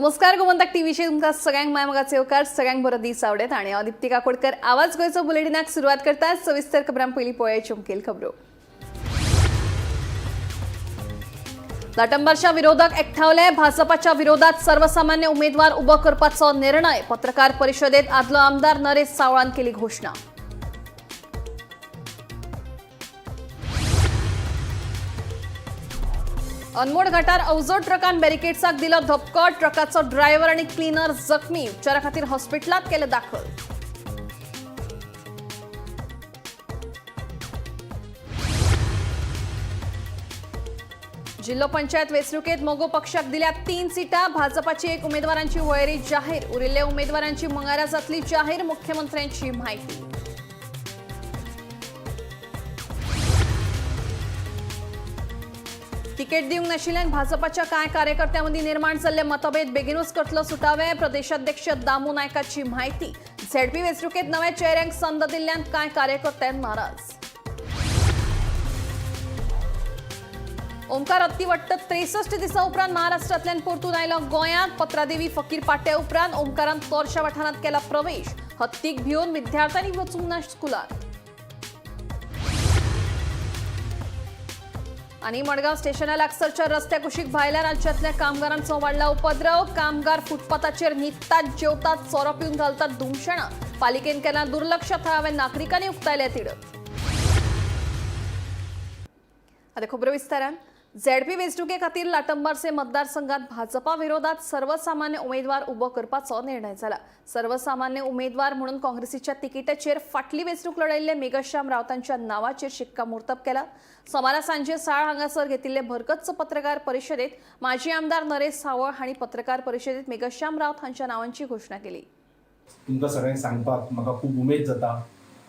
नमस्कार, गोमंतक टीव्हीचे तुमकां सगळ्यांक माय मोगाचे येवकार. सगळ्यांक बरो दीस आवडेत आणि हांव दीप्ती काकोडकर आवाज गोंयचो बुलेटिनाक सुरवात करता. सविस्तर खबरां. पयलीं पळोवया मुखेल खबरो. लाटंबारच्या विरोधक एकठावले. भाजपाच्या विरोधात सर्वसामान्य उमेदवार उभो करपाचो निर्णय. पत्रकार परिशदेत आदलो आमदार नरेश सावळान केली घोषणा. अनमोड घाटार अवजड ट्रकान बॅरिकेड्साक दिलो धपको. ट्रकाचो ड्रायव्हर आणि क्लिनर जखमी. उपचारा खातीर हॉस्पिटलात केले दाखल. जिल्हो पंचायत वेंचणुकेत मगो पक्षाक दिल्या 3 सीटा. भाजपाची एक उमेदवारांची वळेरी जाहीर. उरिल्ल्या उमेदवारांची मंगळारा जातली जाहीर. मुख्यमंत्र्यांची माहिती. तिकेट दिवंक नाशिल्ल्यान भाजपाच्या कांय कार्यकर्त्यांमदीं निर्माण जाल्ले मतभेद बेगीनूच करतलो सुटावे. प्रदेशाध्यक्ष दामू नायकाची माहिती. झेडपी वेंचणुकेत नव्या चेहऱ्यांक संद दिल्ल्यान कांय कार्यकर्ते नाराज. ओमकार हत्ती वट्ट 63 दिसां उपरांत महाराष्ट्रांतल्यान परतून आयलो गोंयांत. पत्रादेवी फकीर पाट्या उपरांत ओमकारान तोरशा वाठारांत केला प्रवेश. हत्तीक भिवन विद्यार्थ्यांनी वचूंक ना स्कुलात. आणि मडगाव स्टेशना लागसरच्या रस्त्या कुशीक भायल्या राज्यांतल्या कामगारांचो वाडला उपद्रव. कामगार फुटपाथाचेर न्हिदतात, जेवतात, सोरो पिवन घालतात धुमशणां. पालिकेन केला दुर्लक्ष. थळाव्या नागरिकांनी उक्तायल्या तिडक. आता खबरो विस्तारान. झेडपी वेंचणुके खातीर लाटंबारसे मतदारसंघात भाजपा विरोधात सर्वसामान्य उमेदवार उबो करपाचो निर्णय जाला. सर्वसामान्य उमेदवार म्हणून काँग्रेसीच्या तिकिटाचेर फाटली वेंचणूक लढयल्ले मेघश्याम राऊतांच्या नावाचेर शिक्कामोर्तब केला. सोमारा सांजे साळ हांगासर घेतिल्ले भरगच्च पत्रकार परिशदेत माजी आमदार नरेश सावळ हांणी पत्रकार परिशदेत मेघश्याम राऊत हांच्या नावांची घोशणा केली. तुमकां सगळ्यांक सांगपाक म्हाका खूब उमेद जाता.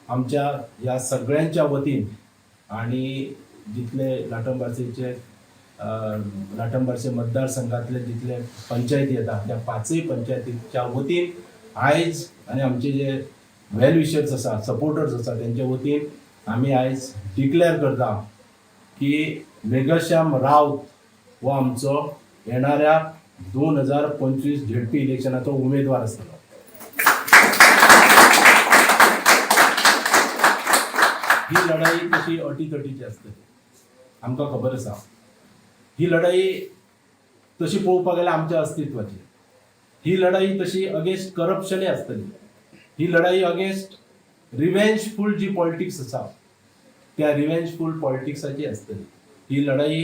आमच्या ह्या सगळ्यांच्या वतीन आणि जितले लाटंबार्सेचे लाटंबार्से मतदारसंघातले जितले पंचायती येता त्या पांचय पंचायतीच्या वतीन आयज आनी आमचे जे वेल विशर्स आसा, सपोर्टर्स आसा, तेंच्या वतीन आमी आयज डिक्लेअर करता की मेघश्याम राऊत हो आमचो येणाऱ्या 2025 झेडपी इलेक्शनाचो उमेदवार आसतलो. ही लढाई तशी अटीतटीची आसतली, आमकां खबर आसा. ही लढाई तशी पळोवपाक गेल्यार आमच्या अस्तित्वाची. ही लढाई तशी अगेन्स्ट करप्शनय आसतली. ही लढाई अगेन्स्ट रिवेंजफूल जी पॉलिटिक्स आसा त्या रिवेंजफूल पॉलिटिक्साची आसतली. ही लढाई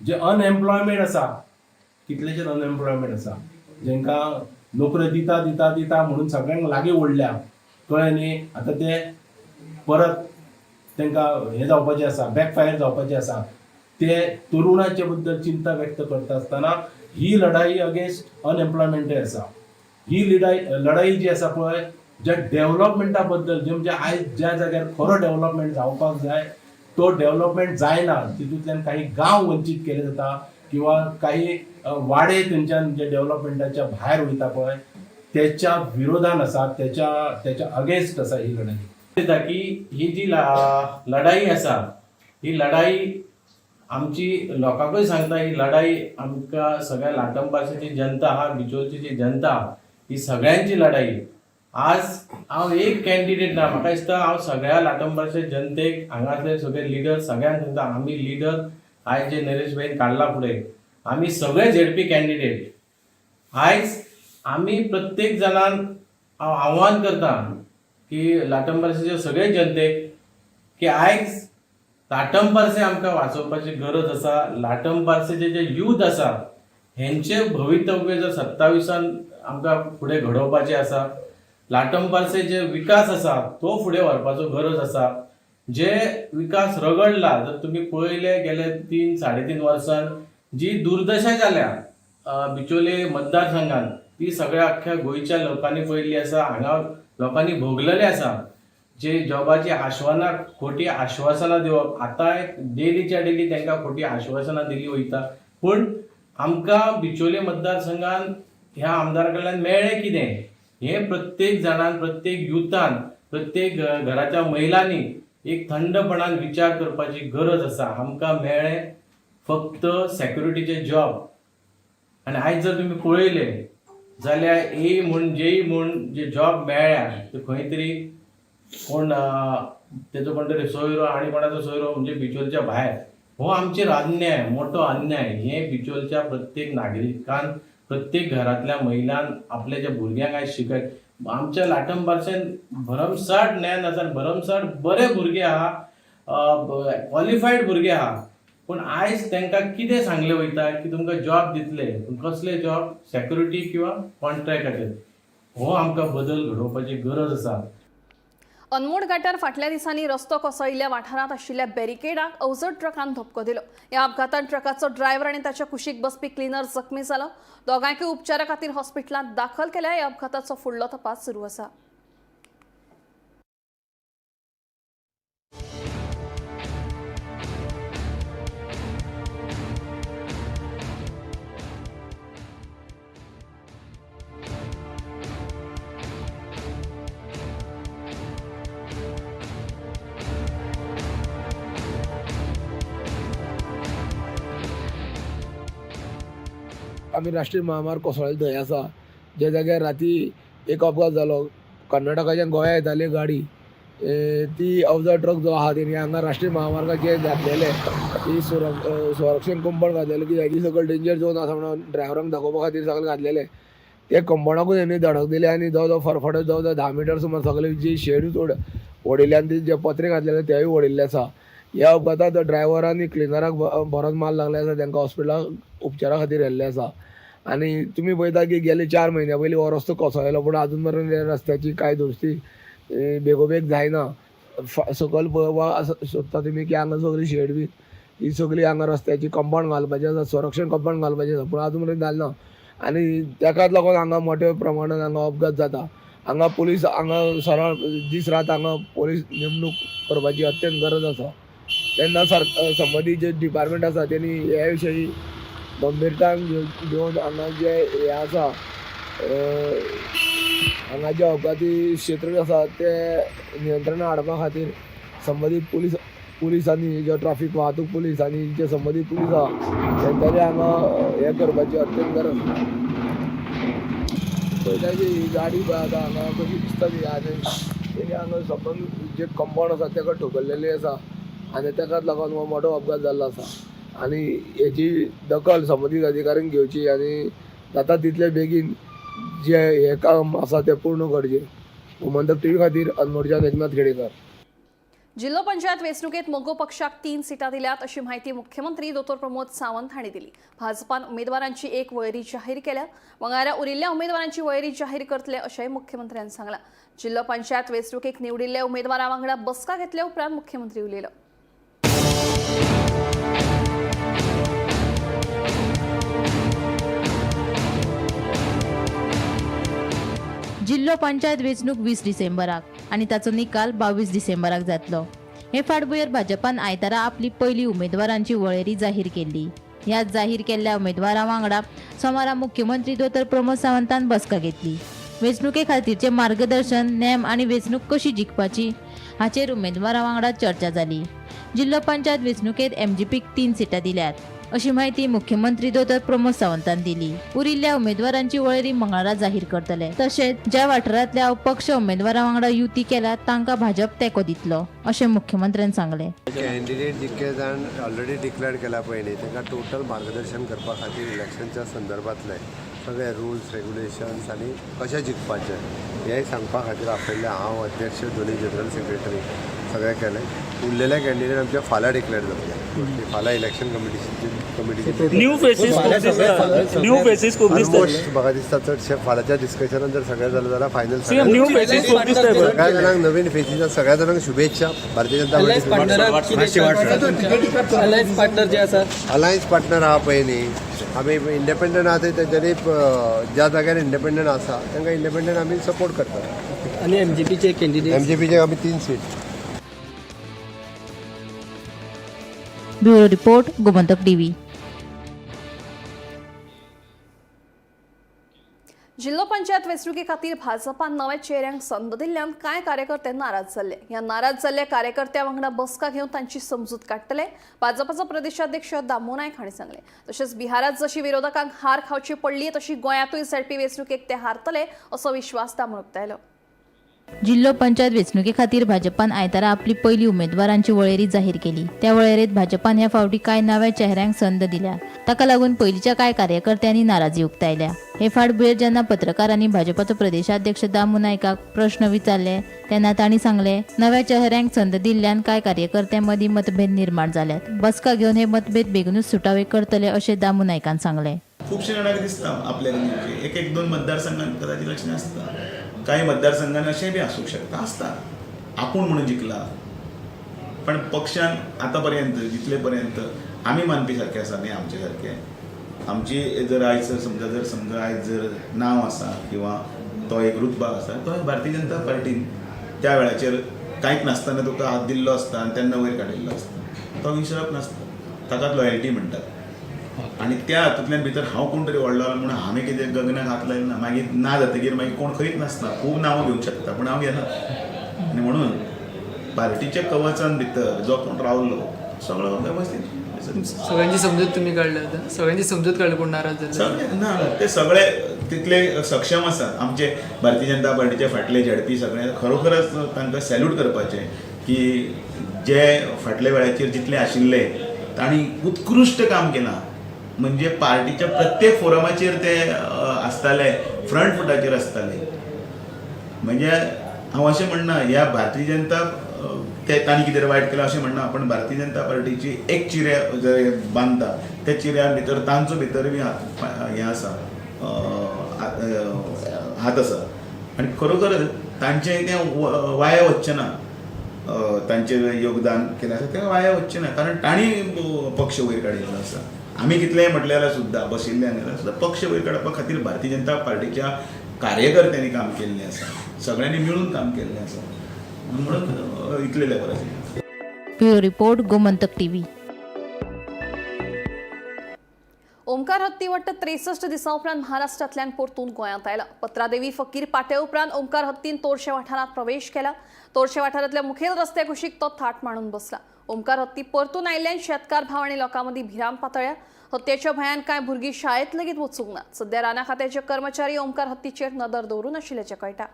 जे अनएम्प्लॉयमेंट आसा, कितलेशेच अनएम्प्लॉयमेंट आसा, जेंकां नोकऱ्यो दिता दिता दिता म्हणून सगळ्यांक लागीं ओडल्या, कळ्ळें न्ही. आतां ते परत तांकां हें जावपाचें आसा, बॅकफायर जावपाचें आसा. ते तरुणाचे बद्दल चिंता व्यक्त करता आसतना ही लढाई अगेन्स्ट अनएम्प्लॉयमेंटय आसा. ही लढाई लढाई जी आसा पळय, ज्या डेव्हलपमेंटा बद्दल, जे म्हणजे आयज ज्या जाग्यार खरो डेव्हलपमेंट जावपाक जाय तो डेव्हलपमेंट जायना, तितूंतल्यान काही गांव वंचीत केले जाता किंवा काही वाडे थंयच्यान जे डेव्हलपमेंटाच्या भायर वयता पळय, त्याच्या विरोधान आसा, त्याच्या त्याच्या अगेन्स्ट आसा ही लढाई. दिता की ही जी लढाई आसा, ही लढाई आमची लोकांकूय सांगता, ही लढाई आमकां सगळ्या लाटंबारची जनता आहा, बिचोलची जी जनता आहा, ही सगळ्यांची लढाई. आज हांव एक कॅन्डिडेट ना, म्हाका दिसता हांव सगळ्या लाटंबारचे जनतेक, हांगासले सगळे लिडर सगळ्यांक सांगता, आमी लिडर आयज जे नरेश भाईन काडला फुडें, आमी सगळे झेडपी कॅन्डिडेट. आयज आमी प्रत्येक जाणान हांव आव्हान करता की लाटंबारचे सगळे जनतेक की आयज लाटंबारसे आमकां वाचोवपाची गरज आसा. लाटंबारसेचे जे यूथ आसा हेंचे भवितव्य जर 27 आमकां फुडें घडोवपाचें आसा, लाटंबारसे जे विकास आसा तो फुडें व्हरपाचो गरज आसा. जे विकास रगडला जर तुमी पळयले गेले 3 3.5 वर्सान जी दुर्दशा जाल्या बिचोले मतदारसंघात, ती सगळ्या अख्ख्या गोंयच्या लोकांनी पळयल्ली आसा, हांगा लोकांनी भोगलेले आसा. जे जॉबाची आश्वासनां, खोटी आश्वासनां दिवप, आतां डेलीच्या डेली तांकां खोटी आश्वासनां दिली वयता, पूण आमकां बिचोले मतदारसंघान ह्या आमदारा कडल्यान मेळ्ळें कितें हें प्रत्येक जाणान, प्रत्येक युथान, प्रत्येक घराच्या महिलांनी एक थंडपणान विचार करपाची गरज आसा. आमकां मेळ्ळें फक्त सेक्युरिटीचे जॉब. आनी आयज जर तुमी पळयले जाल्यार ए म्हूण जेई म्हूण जे जॉब मेळ्ळ्या ते खंय तरी कोण तेजो कोण तरी सोयरो आनी कोणाचो सोयरो म्हणजे बिचोलच्या भायर. हो आमचेर अन्याय, मोठो अन्याय. हे बिचोलच्या प्रत्येक नागरिकान, प्रत्येक घरांतल्या महिलान आपल्या ज्या भुरग्यांक आयज शिकय. आमच्या लाटंबारच्यान भरमसाठ ज्ञान आसा, भरमसाठ बरे भुरगे आहा, क्वॉलिफायड भुरगे आहा, पूण आयज तांकां कितें सांगलें वयता की तुमकां जॉब दितले, पूण कसले जॉब, सेक्युरिटी किंवा कॉन्ट्रॅक्टाचेर. हो आमकां बदल घडोवपाची गरज आसा. अनमोड घाटार फाटल्या दिसांनी रस्तो कोसळिल्ल्या वाठारांत आशिल्ल्या बॅरिकेडाक अवजड ट्रकान धपको दिलो. ह्या अपघातान ट्रकाचो ड्रायव्हर आनी ताच्या कुशीक बसपी क्लिनर जखमी जालो. दोगांयकूय उपचारा खातीर हॉस्पिटलांत दाखल केल्या. ह्या अपघाताचो फुडलो तपास सुरू आसा. आमी राष्ट्रीय महामार्ग कोसळ्ळें थंय आसा, ज्या जाग्यार राती एक अपघात जालो. कर्नाटकाच्यान गोंया येताली गाडी, ती अवजड ट्रक जो आहा तेणी हांगा राष्ट्रीय महामार्गाचेर घातलेले ती संरक्षण कंपाउंड घातलेलें की हेजी सगळें डेंजर झोन आसा म्हणून ड्रायव्हरांक दाखोवपा खातीर सगळें घातलेलें. ते कंपाउंडाकूच हेणी धडक दिली आनी जवळ जवळ फरफटत जवळ जवळ 10 मिटर सुमार सगळे जी शेडूच ओडिल्ले आनी जे पत्रे घातलेले तेवूय ओडिल्ले आसा. ह्या अपघातांत ड्रायव्हर आनी क्लिनराक बरोच माल लागले आसा, तांकां हॉस्पिटलाक उपचारा खातीर व्हेल्ले आसा. आनी तुमी पळयता की गेले 4 म्हयन्या पयलीं हो रस्तो कोसळ्ळो, पूण आजून मेरेन ह्या रस्त्याची कांय दुरुस्ती बेगोबेग जायना. सकयल पळोवपाक सोदता तुमी की हांगा सगळी शेड बी ही सगळी हांगा रस्त्याची कंपाउंड घालपाची आसा, संरक्षण कंपाउंड घालपाचें आसा, पूण आजून मेरेन जालें ना. आनी ताकाच लागून हांगा मोठ्या प्रमाणान हांगा अपघात जाता. हांगा पुलीस हांगा सरळ दीस रात हांगा पुलीस नेमणूक करपाची अत्यंत गरज आसा. तेन्ना संबंदीत जे डिपार्टमेंट आसा तेणी हे विशयी गंभीरतायेन घेवन हांगा जे हे आसा, हांगा जे अपघाती क्षेत्र आसा ते नियंत्रणात हाडपा खातीर संबंदीत पुलीस आनी जे ट्राफीक वाहतूक पुलीस आनी जे संबंदीत पुलीस आहा तेंच्यांनी हांगा हें करपाची अत्यंत गरज आसा. पळयता की ही गाडी पळय आतां हांगा कशी दिसता ती, आनी तेणी हांगा संबंद जे कंपाउंड आसा तेका ठोकरलेली आसा आनी तेकाच लागून हो मोठो अपघात जाल्लो आसा. आनी हेची दखल संबंदीत अधिकाऱ्यांक घेवची आनी जाता तितले बेगीन जे हें काम आसा तें पूर्ण करचें. गोमंतक टीव्ही खातीर अनमोडच्यान एकनाथ खेडेकर. जिल्हो पंचायत वेंचणुकेत मगो पक्षाक 3 सीटां दिल्यात अशी माहिती मुख्यमंत्री दोतोर प्रमोद सावंत हांणी दिली. भाजपान उमेदवारांची एक वळेरी जाहीर केल्या. मंगळारा उरिल्ल्या उमेदवारांची वळेरी जाहीर करतले अशेंय मुख्यमंत्र्यान सांगलां. जिल्हो पंचायत वेंचणुकेक निवडिल्ल्या उमेदवारां वांगडा बसका घेतल्या उपरांत मुख्यमंत्री उलयलो. जिल्हो पंचायत वेंचणूक 20 डिसेंबराक आनी ताचो निकाल 22 डिसेंबराक जातलो. हे फाटभुंयेर भाजपान आयतारा आपली पयली उमेदवारांची वळेरी जाहीर केल्ली. ह्या जाहीर केल्ल्या उमेदवारां वांगडा सोमारा मुख्यमंत्री दोतोर प्रमोद सावंतान बसका घेतली. वेंचणुके खातीरचें मार्गदर्शन, नेम आनी वेंचणूक कशी जिखपाची हाचेर उमेदवारां वांगडा चर्चा जाली. जिल्हो पंचायत वेंचणुकेत एमजीपीक 3 सीटां दिल्यात अशी माहिती मुख्यमंत्री दोतोर प्रमोद सावंतान दिली. उरिल्ल्या उमेदवारांची वळेरी मंगळारा जाहीर करतले. तशेंच ज्या वाठारांतल्या अपक्ष उमेदवारां वांगडा युती केल्या तांकां भाजप तेंको दितलो अशें मुख्यमंत्र्यान सांगलें. कॅन्डिडेट जितके जाण ऑलरेडी डिक्लेअर केला पळय न्ही, तांकां टोटल मार्गदर्शन करपा खातीर इलेक्शनच्या संदर्भांतले सगळे रुल्स रेग्युलेशन्स आनी कशें जिखपाचें हें सांगपा खातीर आपयल्लें. हांव अध्यक्ष, दोनी जनरल सेक्रेटरी सगळें केलें. उरलेले कॅन्डिडेट आमचे फाल्यां डिक्लेअर जातले. फाल्यां इलेक्शन कमिटीची न्यू फेसीस खूब दिसता, न्यू फेसीस खूब दिसता. ऑलमोस्ट म्हाका दिसता चडशे फाल्यांच्या डिस्कशनान जर सगळें जालें जाल्यार फायनल. सीएम न्यू फेसीस खूब दिसता. सगळ्या जाणांक नवीन फेसीस, सगळ्या जाणांक शुभेच्छा. Bharatiya Janata party alliance partner जे आसा, अलायन्स पार्टनर आहा पळय न्ही, आमी इंडिपेंडंट आहा ते तेंच्यांनी ज्या जाग्यार इंडिपेंडंट आसा तांकां इंडिपेंडंट आमी सपोर्ट करता. आनी एमजीपीचे कॅन्डिडेट एमजीपीचे आमी 3 seat. Bureau report, Gomantak TV. जिल्लो पंचायत वेंचणुके खातीर भाजपान नव्या चेहऱ्यांक संद दिल्ल्यान कांय कार्यकर्ते नाराज जाल्ले. ह्या नाराज जाल्ल्या कार्यकर्त्या वांगडा बसका घेवन तांची समजूत काडटले, भाजपाचो प्रदेशाध्यक्ष दामू नायक हांणी सांगलें. तशेंच बिहारात जशी विरोधकांक हार खावची पडली तशी गोंयांतूय झेडपी वेंचणुकेक ते हारतले असो विश्वास दामून उक्तायलो. जिल्लो पंचायत वेंचणुके खातीर भाजपान आयतारा आपली पयली उमेदवारांची वळेरी जाहीर केली. त्या वळेरेंत भाजपान ह्या फावटी कांय नव्या चेहऱ्यांक संद दिल्या. ताका लागून पयलींच्या कांय कार्यकर्त्यांनी नाराजी उक्तायल्या. हे फाटभुंयेर जेन्ना पत्रकारांनी भाजपाचो प्रदेशाध्यक्ष दामू नायकाक प्रश्न विचारले तेन्ना तांणी सांगले, नव्या चेहऱ्यांक संद दिल्ल्यान कांय कार्यकर्त्यां मदीं मतभेद निर्माण जाल्यात. बसका घेवन हे मतभेद बेगीनूच सुटावे करतले अशें दामू नायकान सांगलें. खुबशे जाणांक दिसता आपल्याक दिवचे. एक एक दोन मतदारसंघात कदाचित अशें आसता, कांय मतदारसंघान अशें बी आसूंक शकता, आसता आपूण म्हणून जिखला, पण पक्षान आतां पर्यंत जितले पर्यंत आमी मानपी सारके आसा न्ही, आमचे सारके आमची जर आयज समजा जर समजा आयज जर नांव आसा किंवा तो एक रुतबा आसा, तो भारतीय जनता पार्टीन त्या वेळाचेर कांयच नासतना तुका हात दिल्लो आसता आनी तेन्ना वयर काडिल्लो आसता, तो विसरप नासता, ताकाच लॉयल्टी म्हणटात. आनी त्या हातूंतल्यान भितर हांव कोण तरी व्हडलो जालो म्हणून हांवें कितें गगनाक हात लायलो ना, मागीर ना जातकीर मागीर कोण खंयच नासता, खूब नांवां घेवंक शकता पूण हांव घेना. आनी म्हणून पार्टीच्या कवचान भितर जो कोण रावलो सगळो वेवस्थीत. सगळ्यांची समजूत तुम्ही काडल्या आतां, सगळ्यांची समजूत काडली कोण नाराज जाल्ले? सगळे ना ना, ते सगळे तितले सक्षम आसात. आमचे भारतीय जनता पार्टीचे फाटले झेडपी सगळे खरोखरच तांकां सॅल्यूट करपाचें की जे फाटल्या वेळाचेर जितले आशिल्ले तांणी उत्कृश्ट काम केलां. म्हणजे पार्टीच्या प्रत्येक फोरमाचेर ते आसताले, फ्रंट फुटाचेर आसताले. म्हणजे हांव अशें म्हणना ह्या भारतीय जनता ते तांणी कितें वायट केलां अशें म्हणना, पण भारतीय जनता पार्टीची एक चिऱ्या जे बांदता त्या चिऱ्या भितर तांचो भितर बी हात हें आसा, हात आसा. आनी खरोखर तांचें तें वाया वचचें ना, तांचें योगदान केलें आसा तें वाया वचचें ना, कारण तांणी पक्ष वयर काडिल्लो आसा. आमी कितलेंय म्हटलें जाल्यार सुद्दां बशिल्ले जाल्यार सुद्दां पक्ष वयर काडपा खातीर भारतीय जनता पार्टीच्या कार्यकर्त्यांनी काम केल्लें आसा, सगळ्यांनी मेळून काम केल्लें आसा, म्हणून इतले लेवलाचेर. Bureau report, Gomantak TV. Omkar हत्ती वट्ट 63 दिसां उपरांत महाराष्ट्रांतल्यान परतून गोंयांत आयला. पत्रादेवी फकीर पाट्या उपरांत ओमकार हत्तीन तोरशे वाठारांत प्रवेश केला. तोरशे वाठारांतल्या मुखेल रस्त्या कुशीक तो थाट मांडून बसला. ओमकार हत्ती परतून आयिल्ल्यान शेतकार भाव आनी लोकां मदीं भिरांत पातळ्या. हत्याच्या भंयान कांय भुरगीं शाळेंत लेगीत वचूंक ना. सध्या राना खात्याचे कर्मचारी ओमकार हत्तीचेर नदर दवरून आशिल्ल्याचें कळटा.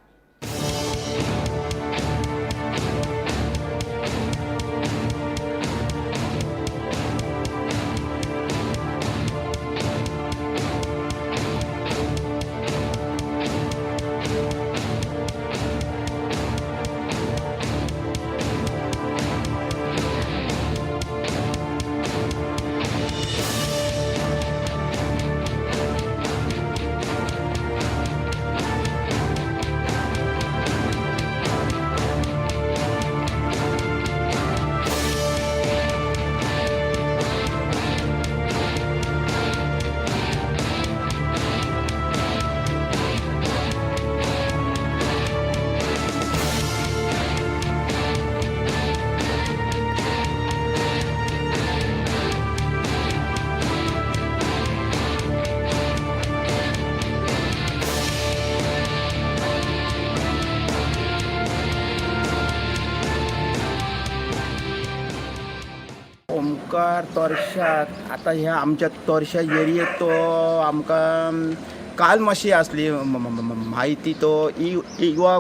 ओमकार तोरशाक आतां ह्या आमच्या तोरशा एरियेत तो आमकां काल मातशी आसली म्हायती, तो इवा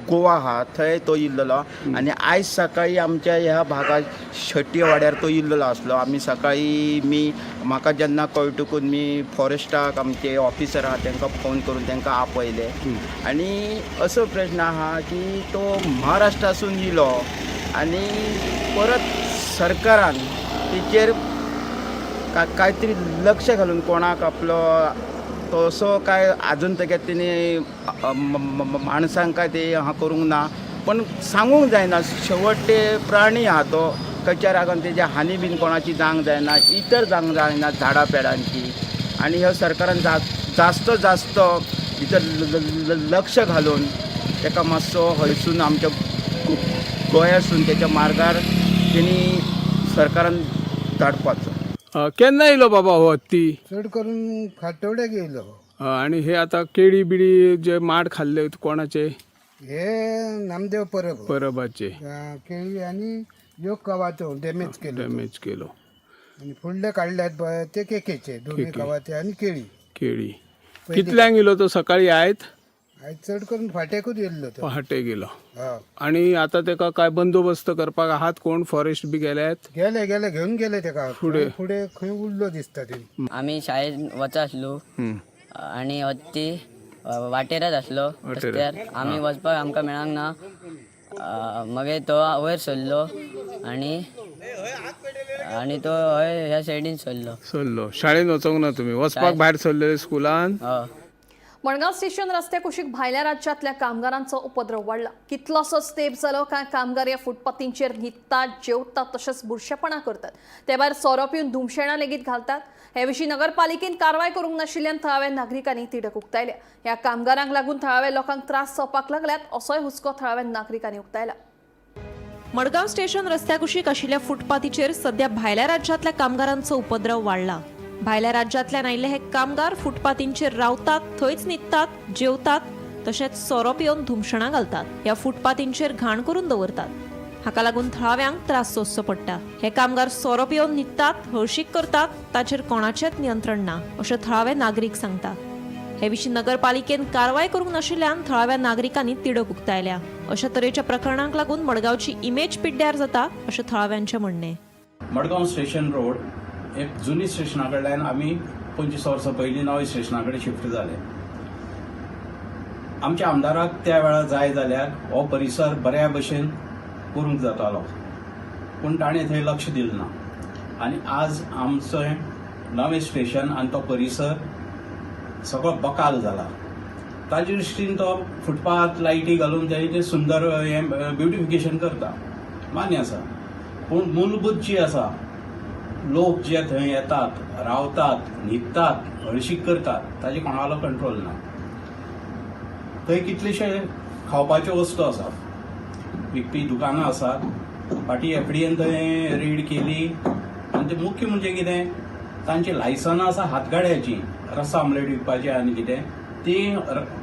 गोवा आहा थंय तो इल्लेलो आनी आयज सकाळी आमच्या ह्या भागात शेट्टी वाड्यार तो इल्लेलो आसलो. आमी सकाळी मी म्हाका जेन्ना कळटकूच मी फॉरेस्टाक आमचे ऑफिसर आहा तांकां फोन करून तांकां आपयले. आनी असो प्रश्न आहा की तो महाराष्ट्रासून इलो आनी परत सरकारान तेचेर कांयतरी लक्ष घालून कोणाक आपलो तसो काय आजून तेगे तेणी माणसांक काय ते हा करूंक ना, पण सांगूंक जायना. शेवट ते प्राणी आहा तो खंयच्या रागान तेज्या हानी बीन कोणाची जावंक जायना, इतर जावंक जायना झाडां पेडांची. आनी ह्या सरकारान जास्त जास्त भितर लक्ष घालून तेका मातसो हयसून आमच्या गोंयासून तेच्या मार्गार तेणी सरकारान धाडपाचो. केन्ना येयलो बाबा हो हत्ती? चड करून फातोड्याक येयलो. आणि हे आता केळी बिळी जे माड खाल्ले कोणाचे? हे नामदेव परब. परबाचे. केळी आनी ह्यो कवाथो डॅमेज केलो. डॅमेज केलो. आनी फुडले काडल्यात पळय ते केकेचे दोनूय. केके. कवाथे आनी केळी. केळी. पयली. कितल्यांक येयलो तो सकाळी आयत? आयज चड करून फांटेकूच येयल्लो तो. पहाटे गेलो. हय. आणि आता तेका काय बंदोबस्त करपाक आहात? कोण फॉरेस्ट बी गेल्यात? गेले, गेले, घेवन गेले तेका. फुडें. फुडें खंय उरलो दिसता ते. आमी शाळेत वचा आसलो आनी हत्ती वाटेरच आसलो. वाटेर. रस्त्यार आमी वचपाक आमकां मेळांक ना. मागीर तो वयर सरलो आनी आनी तो हय ह्या सायडीन सरलो. सरलो. शाळेन वचोंक ना तुमी? वचपाक भायर सरलेले स्कुलान? हय. मडगांव स्टेशन रस्त्या कुशीक भायल्या राज्यांतल्या कामगारांचो उपद्रव वाडला. कितलोसोच तेंप जालो कांय कामगार ह्या फुटपाथींचेर न्हिदतात, जेवतात, तशेंच बुरशेपणां करतात. ते भायर सोरो पिवन धुमशेणां लेगीत घालतात. हे विशीं नगरपालिकेन कारवाय करूंक नाशिल्ल्यान थळाव्या नागरिकांनी तिडक उक्तायल्या. ह्या कामगारांक लागून थळाव्या लोकांक त्रास जावपाक लागल्यात असोय हुस्को थळाव्या नागरिकांनी उक्तायला. मडगांव स्टेशन रस्त्या कुशीक आशिल्ल्या फुटपाथीचेर सध्या भायल्या राज्यांतल्या कामगारांचो उपद्रव वाडला. भायल्या राज्यांतल्यान आयिल्ले हे कामगार फुटपाथींचेर रावतात, थंयच न्हिदतात, जेवतात, तशेंच सोरो पिवन धुमशणां घालतात. ह्या फुटपाथींचेर घाण करून दवरतात. हाका लागून थळाव्यांक त्रास सोंसचो पडटा. हे कामगार सोरो पिवन न्हिदतात, हळशीक करतात, ताचेर कोणाचेंच नियंत्रण ना अशें थळावे नागरीक सांगतात. हे विशीं नगरपालिकेन कारवाय करूंक नाशिल्ल्यान थळाव्या नागरिकांनी तिडक उक्तायल्या. अशा तरेच्या प्रकरणांक लागून मडगांवची इमेज पिड्ड्यार जाता अशें थळाव्यांचें म्हणणें. मडगांव स्टेशन रोड एक जुनी स्टेशना कडल्यान आमी 25 वर्सां पयलीं नव्या स्टेशना कडेन शिफ्ट जाले. आमच्या आमदाराक त्या वेळार जाय जाल्यार हो परिसर बऱ्या भशेन करूंक जातालो, पूण ताणें थंय लक्ष दिलें ना आनी आज आमचें नवें स्टेशन आनी तो परिसर सगळो बकाल जाला. ताजे दृश्टीन तो फुटपाथ लायटी घालून तें सुंदर हें ब्युटिफिकेशन करता, मान्य आसा, पूण मूलभूत जी आसा, लोक जे थंय येतात, रावतात, न्हिदतात, हळशीक करतात, ताजे कोणालो कंट्रोल ना. थंय कितलेशे खावपाच्यो वस्तू आसात, विकपी दुकानां आसात. फाटीं एफडीएन थंय रेड केली आनी ते मुख्य म्हणजे कितें, तांची लायसनां आसा हातगाड्याचीं, रस्सा आमलेट विकपाचें आनी कितें, ती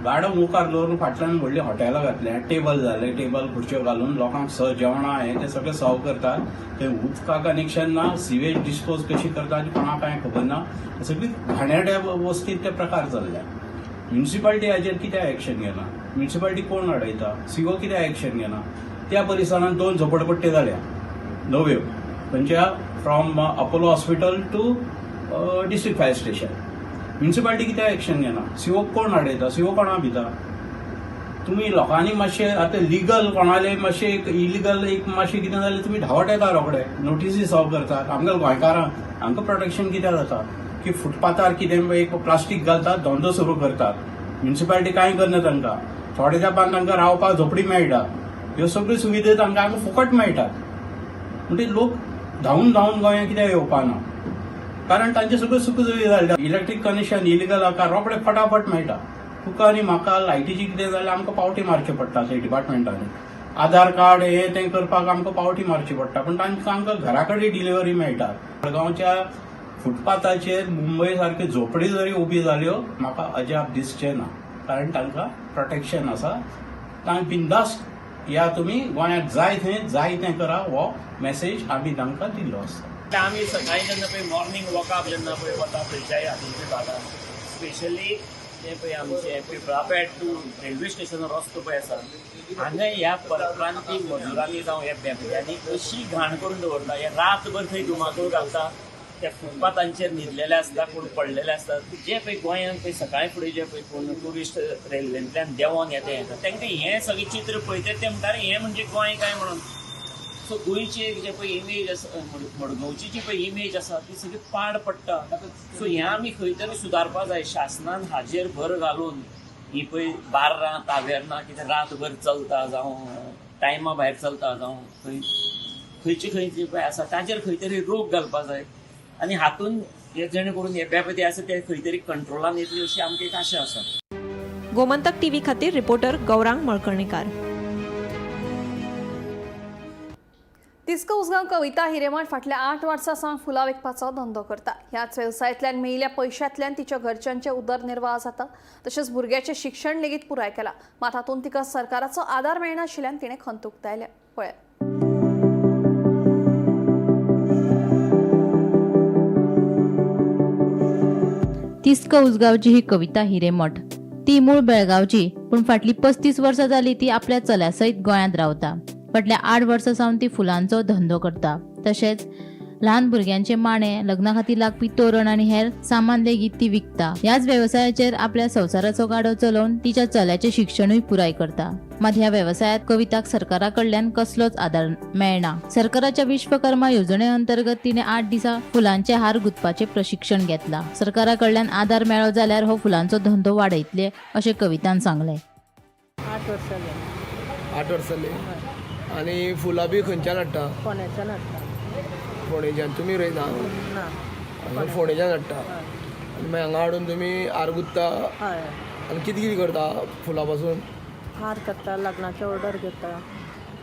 गाडो मुखार दवरून फाटल्यान व्हडलीं हॉटेलां घातल्या, टेबल जाले, टेबल खुर्च्यो घालून लोकांक जेवणां हें तें सगळें सर्व करतात. थंय उदका कनेक्शन ना, सिवेज डिस्पोज कशी करतात कोणाक कांय खबर ना. सगळी घाणेरड्या वस्तीत ते प्रकार चल्ल्या. म्युनिसिपालिटी हाजेर कित्याक एक्शन घेना? म्युनिसिपालिटी कोण अडयता? सीओ कित्याक एक्शन घेना? त्या परिसरांत 2 झोपडपट्ट्यो जाल्या नव्यो, खंयच्या from Apollo hospital to district fire station. Municipality कित्याक एक्शन घेना? सीओ कोण अडयता? सीओ कोणा भिता? तुमी लोकांनी मातशें आतां लिगल कोणाले मातशें एक इलिगल एक मातशें कितें जालें तुमी धांवट येता रोखडे, नोटिसी सर्व करतात. आमकां गोंयकारांक आमकां प्रोटेक्शन कित्याक जाता की फुटपाथार कितें एक प्लास्टीक घालतात, धंदो सुरू करतात, म्युनिसिपालिटी कांय करना तांकां. थोडे तेंपान तांकां रावपाक झोपडी मेळटा, ह्यो सगळ्यो सुविधा तांकां आमकां फुकट मेळटात. म्हणटकीर लोक धांवून धांवून गोंयांत कित्याक येवपाना? कारण तांचे सगळ्यो सुख सुविधा जाल्यो. इलेक्ट्रीक कनेक्शन इलिगल आसा, रोखडे फटाफट मेळटा. तुका आनी म्हाका लायटीची कितें जाल्यार आमकां पावटी मारची पडटा थंय डिपार्टमेंटांनी, आधार कार्ड हे तें करपाक आमकां पावटी मारची पडटा, पूण तांकां आमकां घरा कडेन डिलिव्हरी मेळटा. मडगांवच्या फुटपाथाचेर मुंबय सारक्यो झोपडी जरी उबी जाल्यो म्हाका अजाप दिसचें ना, कारण तांकां प्रोटेक्शन आसा. तांकां बिंदास्त या तुमी गोंयांत जाय थंय जाय तें करा, हो मॅसेज आमी तांकां दिल्लो आसा. आमी सकाळीं जेन्ना पळय मॉर्निंग वॉकाक जेन्ना पळय वता खंयच्याय हातूंतल्या भागान, स्पेशली ते पळय आमचे पिपळापेट टू रेल्वे स्टेशन रस्तो पळय आसा, हांगा ह्या परप्रांती मजुरांनी जावं ह्या बेबद्यांनी अशी घाण करून दवरता. हे रातभर थंय धुमाकूळ घालता, त्या फुटपाथांचेर न्हिदलेले आसता, कोण पडलेले आसता. जे पळय गोंयांत पळय सकाळीं फुडें जे पळय कोण ट्युरिस्ट रेल्वेंतल्यान देंवोन येता येता तांकां हें सगळें चित्र पळयता ते म्हणटा हें म्हणजे गोंय काय म्हणून. सो गोंयची एक जे पळय इमेज आसा, मडगांवची जी पळय इमेज आसा ती सगळी पाड पडटा. सो हें आमी खंय तरी सुदारपा जाय. शासनान हाजेर भर घालून ही पळय बार्रां तावेर्नां कितें रातभर चलता जावं टायमा भायर चलता जावं खंय खंयची खंयची पळय आसा ताजेर खंय तरी रोक घालपा जाय आनी हातून हे जेणे करून हे बेबदे आसा ते खंय तरी कंट्रोलान येतली अशी आमकां एक आशा आसा. गोमंतक टीव्ही खातीर रिपोर्टर गौरांग मळकर्णेकार. तिस्क उसगांव कविता हिरेमठ फाटल्या 8 वर्सां सावन फुलां विकपाचो धंदो करता. ह्याच वेवसायांतल्यान मेळिल्ल्या पयशांतल्यान तिच्या घरच्यांचे उदरनिर्वाह जाता. तशेंच भुरग्याचें शिक्षण लेगीत पुराय केलां. मात हातूंत तिका सरकाराचो आदार मेळनाशिल्ल्यान तिणें खंत उक्तायल्या. पळयात. तिस्क उसगांवची ही कविता हिरेमठ. ती मूळ बेळगांवची, पूण फाटली 35 वर्सां जाली ती आपल्या चल्या सयत गोंयांत रावता. फाटल्या 8 वर्सां सावन ती फुलांचो धंदो करता. तशेंच ल्हान भुरग्यांचे माणे, लग्ना खातीर लागपी तोरण आनी हेर सामान लेगीत ती विकता. ह्याच वेवसायाचेर आपल्या संवसाराचो गाडो चलोवन तिच्या चल्याचें शिक्षणूय पुराय करता. मात ह्या वेवसायांत कविताक सरकारा कडल्यान कसलोच आदार मेळना. सरकाराच्या विश्वकर्मा येवजणे अंतर्गत तिणें 8 दिसां फुलांचे हार गुंतपाचें प्रशिक्षण घेतलां. सरकारा कडल्यान आदार मेळ्ळो जाल्यार हो फुलांचो धंदो वाडयतले अशें कवितान सांगलें. 8 वर्सां जालीं. 8 वर्सां जालीं. आनी फुलां बी खंयच्यान हाडटा? फोंड्याच्यान हाडटा. फोंडेच्यान. तुमी रोयना? ना. फोंडेच्यान हाडटा. आनी मागीर हांगा हाडून तुमी हार गुंतता? हय. आनी कितें कितें करता फुलां पासून? हार करता, लग्नाचे ऑर्डर घेता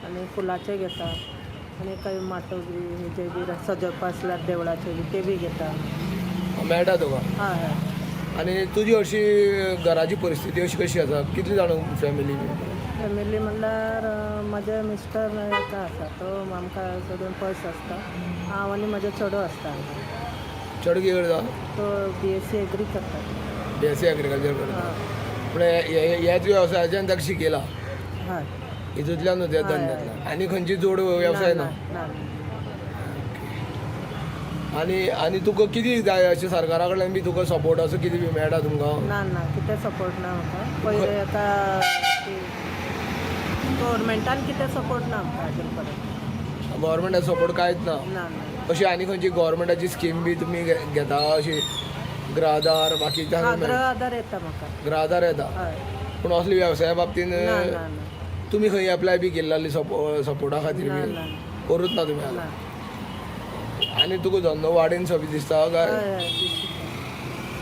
आनी फुलाचे घेता आनी कांय माटो बी हेजे बी सजोवपा आसल्यार देवळाचे बी ते बी घेता. मेळटा तुका? हय हय. आनी तुजी अशी घराची परिस्थिती अशी कशी आसा? कितली जाणां फॅमिली? फॅमिली म्हणल्यार म्हजे मिस्टर एका आसा, तो आमकां सोडून पयस आसता. हांव आनी म्हजो चेडो आसता. चेडो कितें करता? तो BSc agri करता. BSc agriculture करता. पूण ह्याच वेवसायाच्यान ताका शिकयला? हय. हितूंतल्यान न्हू त्या धंद्यांतल्यान. आनी खंयची जोड वेवसाय ना? आनी आनी तुका कितें जाय अशें सरकारा कडल्यान बी तुका सपोर्ट असो कितें बी मेळटा तुमकां? ना ना, कितें सपोर्ट ना म्हाका. पयलीं आतां गव्हर्मेंटान कितें सपोर्ट ना आमकां अजून पर्यंत. गव्हर्मेंटाचो सपोर्ट कांयच ना? ना. अशी आनी खंयची गव्हर्मेंटाची स्कीम बी तुमी घेता अशी गृह आधार बाकीच्या? गृह आधार येता म्हाका. गृह आधार येता. पूण असले वेवसाया बाबतीन तुमी खंय एप्लाय बी केल्ली सपोर्टा खातीर बी करूच ना तुमी? आनी तुका धंदो वाडीन सो बी दिसता काय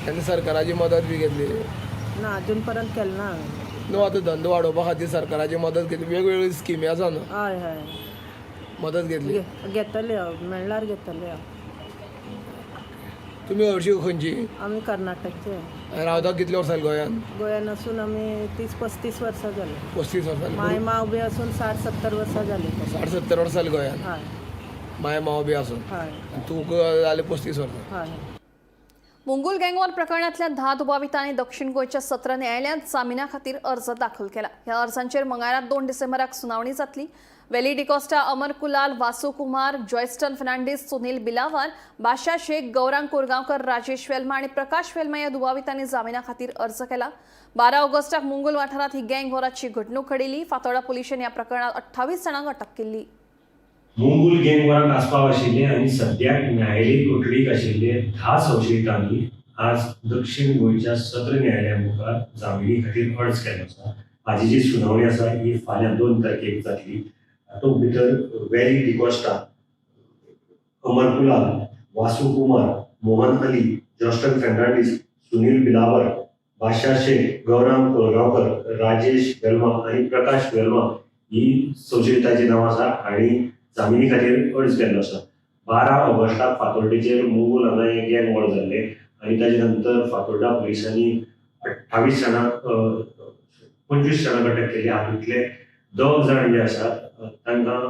तेन्ना सरकाराची मदत बी घेतली? ना, अजून पर्यंत केलें ना हांवें. न्हू आतां धंदो वाडोवपा खातीर सरकाराची मदत घेतली, वेगवेगळी स्किमी आसा न्हू? हय हय. मदत घेतली? घेतली हांव, मेळ्ळ्यार घेतली हांव. तुमी हरशीं खंयची? आमी कर्नाटकचे. रावता कितले वर्सां जालीं गोंयांत? गोंयांत आसून आमी 30-35 वर्सां जालीं. 35 वर्सां. माय माव बी आसून 60-70 वर्सां जालीं. 60-70 वर्सां जालीं गोंयांत? हय. माय माव बी आसून? हय. तुका जालें 35 वर्सां? हय. मुंगूल गँगवॉर प्रकरणांतल्या 10 दुबावितांनी दक्षिण गोंयच्या सत्र न्यायालयांत जामिना खातीर अर्ज दाखल केला. ह्या अर्जांचेर मंगळारा 2 डिसेंबराक सुनावणी जातली. वेली डिकॉस्टा, अमर कुलाल, वासू कुमार, जॉयस्टन फर्नांडीस, सुनील बिलावार, बाशा शेख, गौरांग कोरगांवकर, राजेश वेल्मा आनी प्रकाश वेल्मा ह्या दुबावितांनी जामिना खातीर अर्ज केला. 12 ऑगस्टाक मुंगूल वाठारांत ही गँग वॉराची घडणूक घडिल्ली. फातोर्डा पुलिशेन ह्या प्रकरणांत 28 जाणांक अटक केल्ली. मुंगूल गँग वॉरांत आस्पाव आशिल्ले आनी सद्याक न्यायालयीन कोठडीक आशिल्ले 10 संशयितांनी आज दक्षिण गोंयच्या सत्र न्यायालया मुखार जामिनी खातीर अर्ज केल्लो आसा. हाजी जी सुनावणी आसा ही फाल्यां 2 तारखेक जातली. हातूंत भितर वेली डिकॉस्टा, अमर कुलाल, वासू कुमार, मोहन अली, जॉस्टन फर्नांडीस, सुनील बिलावर, बादशाह शेख, गौरांग कोरगांवकर, राजेश वेल्मा आनी प्रकाश वेल्मा ही संशयितांची नांवां आसा आनी जामिनी खातीर अर्ज केल्लो आसा. 12 ऑगस्टाक फातोर्डेचेर मुंगूल हांगा हें गँग वॉर जाल्लें आनी ताजे नंतर फातोर्डा पुलिसांनी 28 जाणांक 25 जाणांक अटक केली. हातूंतले 2 जाण जे आसात तांकां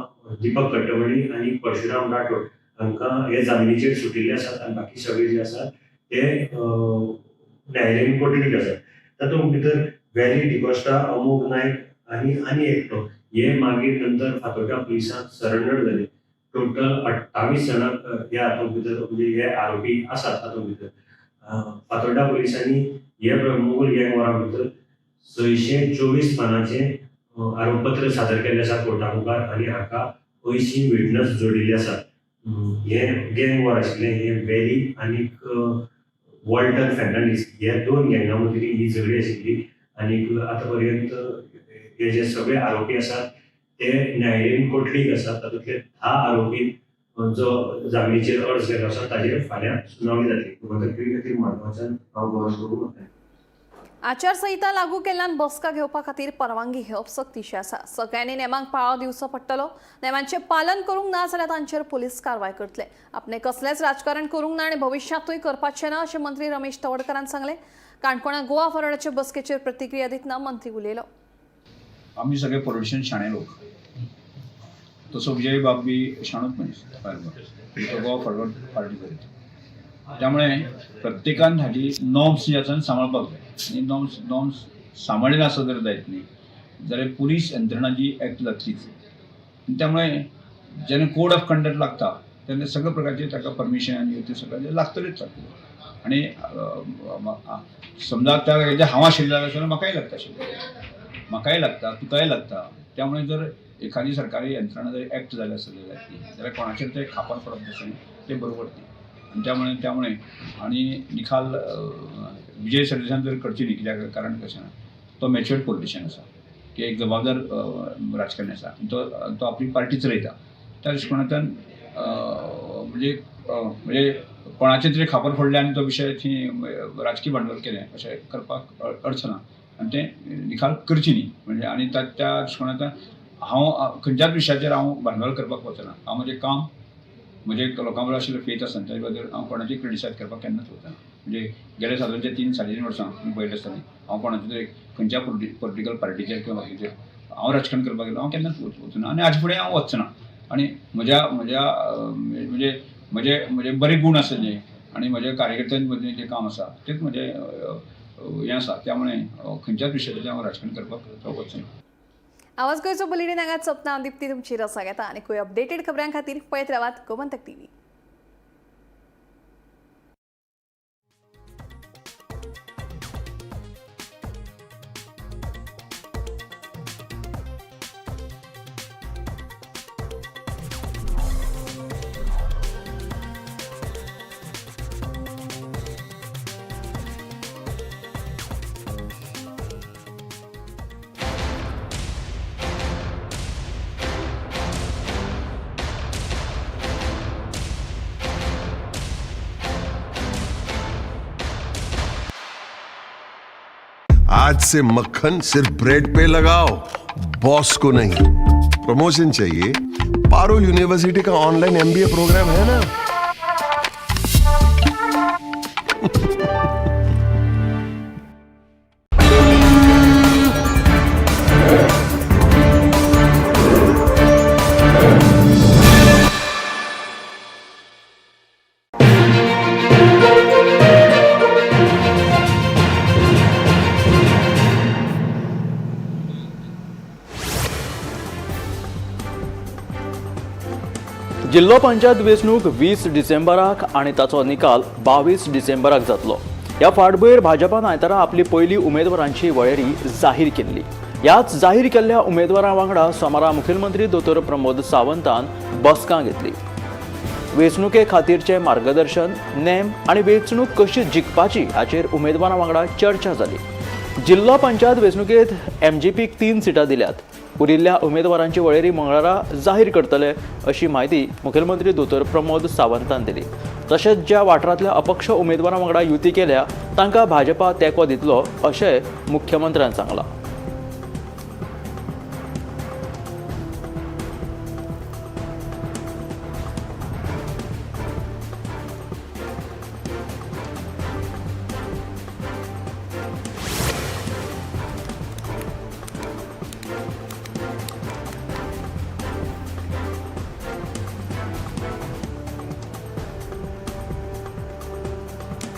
दीपक कट्टमणी आनी परशुराम राठोड हांकां हे जामिनीचेर सुटिल्ले आसात आनी बाकी सगळे जे आसात ते न्यायालयीन कोठडीक आसात. तातूंत भितर वेली डिकॉस्टा, अमोग नायक आनी आनी एकटो हे मागीर नंतर फातोर्डा पुलिसांक सरेंडर जाले. टोटल 28 जाणांक ह्या हातूंत भितर म्हणजे हे आरोपी आसात. तातूंत भितर फातोर्डा पुलिसांनी हे मुंगूल गँग वॉरा भितर 624 पानांचें आरोपपत्र सादर केल्लें आसा कोर्टा मुखार आनी हाका 80 विटनस जोडिल्ले आसात. हे गँग वॉर आशिल्लें हें वेली आनीक वॉल्टर फर्नांडीस हे 2 गँगा मदीं ही झगडी आशिल्ली आनीक आतां पर्यंत हे जे सगळे आरोपी आसात ते न्यायालयीन कोठडीक आसात. तातूंतले 10 आरोपी जो जामिनीचेर अर्ज केल्लो आसा ताजेर फाल्यां सुनावणी जातली. गोमंतक टीव्ही खातीर मडगांवच्यान हांव गौरव प्रभू. आचारसंहिता लागू केल्ल्यान बसका घेवपा खातीर परवानगी घेवप सक्तीचें आसा. सगळ्यांनी नेमांक पाळो दिवचो पडटलो. नेमांचें पालन करूंक ना जाल्यार तांचेर पुलीस कारवाय करतले. आपणे कसलेंच राजकारण करूंक ना आनी भविश्यांतूय करपाचें ना अशें मंत्री रमेश तवडकारान सांगलें. काणकोणा गोवा फॉरवर्डाचे बसकेचेर प्रतिक्रिया दितना मंत्री उलयलो. आमी सगळे पॉलिटिशियन शाणे लोक, तसो विजय बाब बी शाणूच मनीस, तो गोवा फॉरवर्ड पार्टी करीत. त्यामुळे प्रत्येकान हाजी नॉर्म्स जे आसा सांबाळपाक जाय आनी नॉर्म्स सांबाळ्ळे नासत जर जायत न्ही जाल्यार पुलीस यंत्रणा जी एक्ट जातलीच. आनी त्यामुळे जेन्ना कोड ऑफ कंडक्ट लागता तेन्ना सगळे प्रकारचे ताका परमिशन आनी ते सगळें लागतलेच लागतलें. आनी समजा त्या हेजेर हांव आशिल्लें जाल्यार म्हाकाय लागता आशिल्लें, म्हाकाय लागता, तुकाय लागता. त्यामुळे जर एखादी सरकारी यंत्रणा जर एक्ट जाली आसत जाल्यार जाल्यार कोणाचेर ते खापर पडप तशें तें बरोबर न्ही. आनी त्यामुळे आनी निकाल विजय सरदेसान जर करची न्ही, कित्याक कारण कशें ना, तो मॅच्युअर्ड पॉलिटिशियन आसा, की एक जबाबदार राजकारणी आसा, तो आपली पार्टी चलयता. त्या दृश्टिकोनांतल्यान म्हणजे म्हणजे कोणाचेर तरी खापर फोडलें आनी तो विशय थंय राजकी भांडवल केलें अशें करपाक अर्थ ना आनी तें निकाल करची न्ही. म्हणजे आनी त्या दृश्टिकोनांतल्यान हांव खंयच्याच विशयाचेर हांव भांडवल करपाक वचना. हांव म्हजें काम, म्हजे लोकां बरोबर आशिल्लो फेथ आसा ताजे बद्दल हांव कोणाचेर क्रिटिसायज करपाक केन्नाच वचना. म्हणजे गेले सादारण 3 साडे 3 वर्सां तुमी पळयलें आसतलें, हांव कोणाचे तरी खंयच्या पॉलिटिकल पार्टीचेर किंवा बाकीचेर हांव राजकारण करपाक गेलो हांव केन्नाच वचना आनी हाजे फुडें हांव वचना. आनी म्हज्या म्हज्या म्हणजे म्हजे म्हजे बरे गूण आसा जे आनी म्हज्या कार्यकर्त्यां मदीं जें काम आसा तेंच म्हजें हें आसा. त्यामुळे खंयच्याच विशयाचेर हांव राजकारण करपाक वचना. आवाज गोंयचो बुलेटीन हांगाच सोंपता. हांव दिप्ती तुमची रसा घेता आनी खंय अपडेटेड खबरां खातीर पळयत रावात गोमंतक टीव्ही. आज से मक्खन सिर्फ ब्रेड पे लगाओ, बॉस को नहीं. प्रमोशन चाहिए? पारुल यूनिवर्सिटी का ऑनलाइन एमबीए प्रोग्राम है ना. जिल्लो पंचायत वेंचणूक 20 डिसेंबराक आनी ताचो निकाल 22 डिसेंबराक जातलो. ह्या फाटभुंयेर भाजपान आयतारा आपली पयली उमेदवारांची वळेरी जाहीर केल्ली. ह्याच जाहीर केल्ल्या उमेदवारां वांगडा सोमारा मुखेलमंत्री दोतोर प्रमोद सावंतान बसका घेतली. वेंचणुके खातीरचें मार्गदर्शन, नेम आनी वेंचणूक कशी जिखपाची हाचेर उमेदवारां वांगडा चर्चा जाली. जिल्लो पंचायत वेंचणुकेंत एमजीपीक 3 सिटां दिल्यात. उरिल्ल्या उमेदवारांची वळेरी मंगळारा जाहीर करतले अशी म्हायती मुखेलमंत्री दोतोर प्रमोद सावंतान दिली. तशेंच ज्या वाठारांतल्या अपक्ष उमेदवारां वांगडा युती केल्या तांकां भाजपा तेंको दितलो अशें मुख्यमंत्र्यान सांगलां.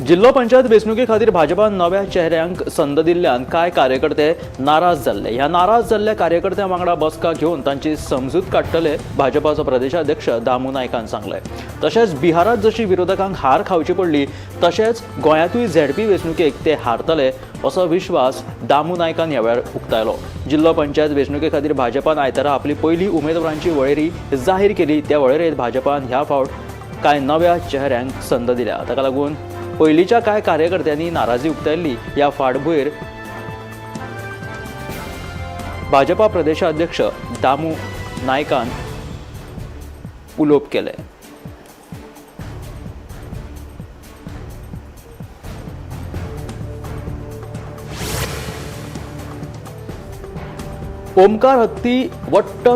जिल्लो पंचायत वेंचणुके खातीर भाजपान नव्या चेहऱ्यांक संद दिल्ल्यान कांय कार्यकर्ते नाराज जाल्ले. ह्या नाराज जाल्ल्या कार्यकर्त्यां वांगडा बसका घेवन तांची समजूत काडटले भाजपाचो प्रदेशाध्यक्ष दामू नायकान सांगलें. तशेंच बिहारांत जशी विरोधकांक हार खावची पडली तशेंच गोंयांतूय झेडपी वेंचणुकेक ते हारतले असो विश्वास दामू नायकान ह्या वेळार उक्तायलो. जिल्लो पंचायत वेंचणुके खातीर भाजपान आयतारा आपली पयली उमेदवारांची वळेरी जाहीर केली. त्या वळेरेंत भाजपान ह्या फावट कांय नव्या चेहऱ्यांक संद दिल्या. ताका लागून पयलींच्या कांय कार्यकर्त्यांनी नाराजी उक्तायल्ली. ह्या फाटभुंयेर भाजपा प्रदेशाध्यक्ष दामू नायकान उलोवप केलें. ओमकार हत्ती वट्ट